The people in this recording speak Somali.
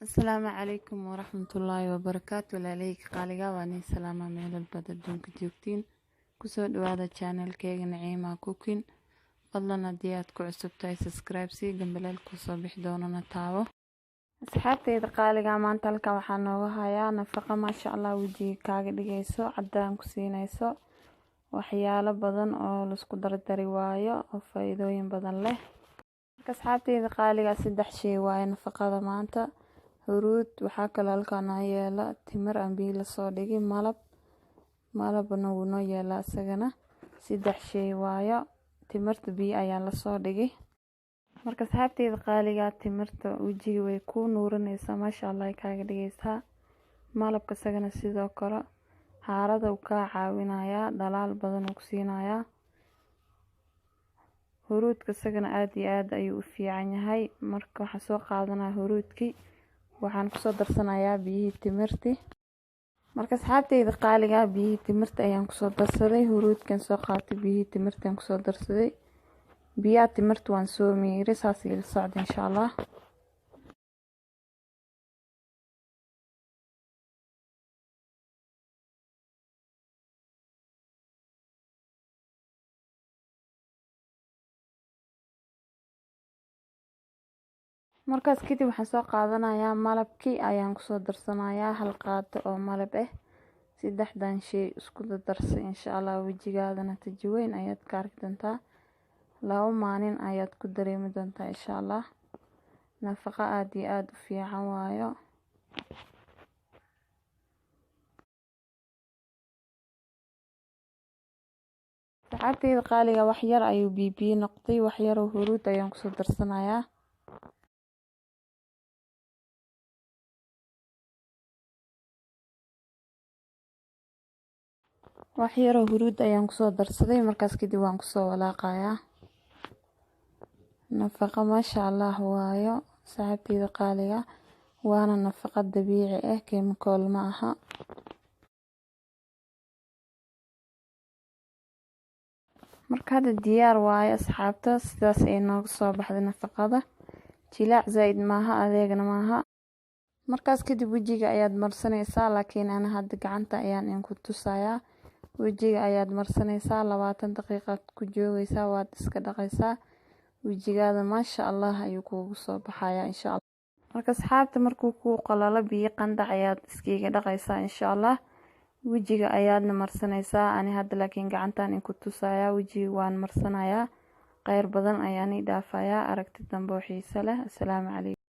Asalaamu calaykum waraxmatullaahi wabarakaatu. Walaalaheyga qaaliga, waa nin salaama meel walbaad adduunka joogtiin. Kusoo dhawaada channelkeyga Naciima Cooking. Fadlan haddii aad ku cusub tahay, subscribe sii, gambaleel kusoo bixi doonana taabo. Asxaabteyda qaaliga, maanta halkan waxaa nooga hayaa nafaqa, maasha Allah, wejiga kaaga dhigayso cadaan, ku siinayso waxyaalo badan oo laisku dardari waayo oo faa'iidooyin badan leh. Marka asxaabteyda qaaliga, saddex shay waaye nafaqada maanta: huruud, waxaa kaloo halkaan noo yeela timir aan biyo lasoo dhigay, malab. Malabna wuu noo yeelaa isagana. Saddex shay waayo. Timirta biyo ayaa lasoo dhigay. Marka asxaabteyda qaaliga, timirta wejiga way kuu nuurinaysaa, maasha Allah ay kaaga dhigaysaa. Malabka isagana sidoo kale haarada uu kaa caawinayaa, dhalaal badan uu ku siinayaa. Huruudka isagana aad iyo aad ayuu u fiican yahay. Marka waxaan soo qaadanaya huruudkii, waxaan kusoo darsanayaa biyihii timirti. Marka asxaabteyda qaaliga, biyihii timirta ayaan kusoo darsaday. Huruudkan soo qaatay, biyihii timirta ayaan kusoo darsaday. Biyaha timirta waan soo miiray, saas ila socda insha Allah. Markaas kadib waxaan soo qaadanayaa malabkii, ayaan kusoo darsanayaa hal qaado oo malab ah. Saddexdan shay isku dardarsay, insha Allah wejigaada natiijo weyn ayaad ka arki doontaa. 2 maalin ayaad ku dareemi doontaa insha Allah. Nafaqo aad iyo aad u fiican waayo. Asxaabteyda qaaliga, wax yar ayuu biyo noqday, wax yar oo huruud ayaan kusoo darsanayaa. Wax yaroo huruud ayaan kusoo darsaday. Markaas kadib waan kusoo walaaqayaa. Nafaqo maasha Allah waayo, asxaabteyda qaaliga, waana nafaqo dabiici ah, chemical ma aha. Marka hadda diyaar waayo asxaabta, sidaas ay nooga soo baxday nafaqada. Jilaac zaaid maaha, adeegna maaha. Markaas kadib wejiga ayaad marsanaysaa, laakiin ana hadda gacanta ayaan idinku tusayaa. Wejiga ayaad marsanaysaa, 20 daqiiqaad ku joogaysaa, waad iska dhaqaysaa. Wejigaada maasha Allah ayuu kuugu soo baxayaa insha Allah. Marka asxaabta, markuu kuu qalalo, biyo qandac ayaad iskiga dhaqaysaa insha Allah, wejiga ayaadna marsanaysaa. Ani hadda laakiin gacantaan inku tusayaa, wejiga waan marsanayaa. Kheyr badan ayaan ii dhaafayaa, aragti dambe oo xiiso leh. Asalaamu calaykum.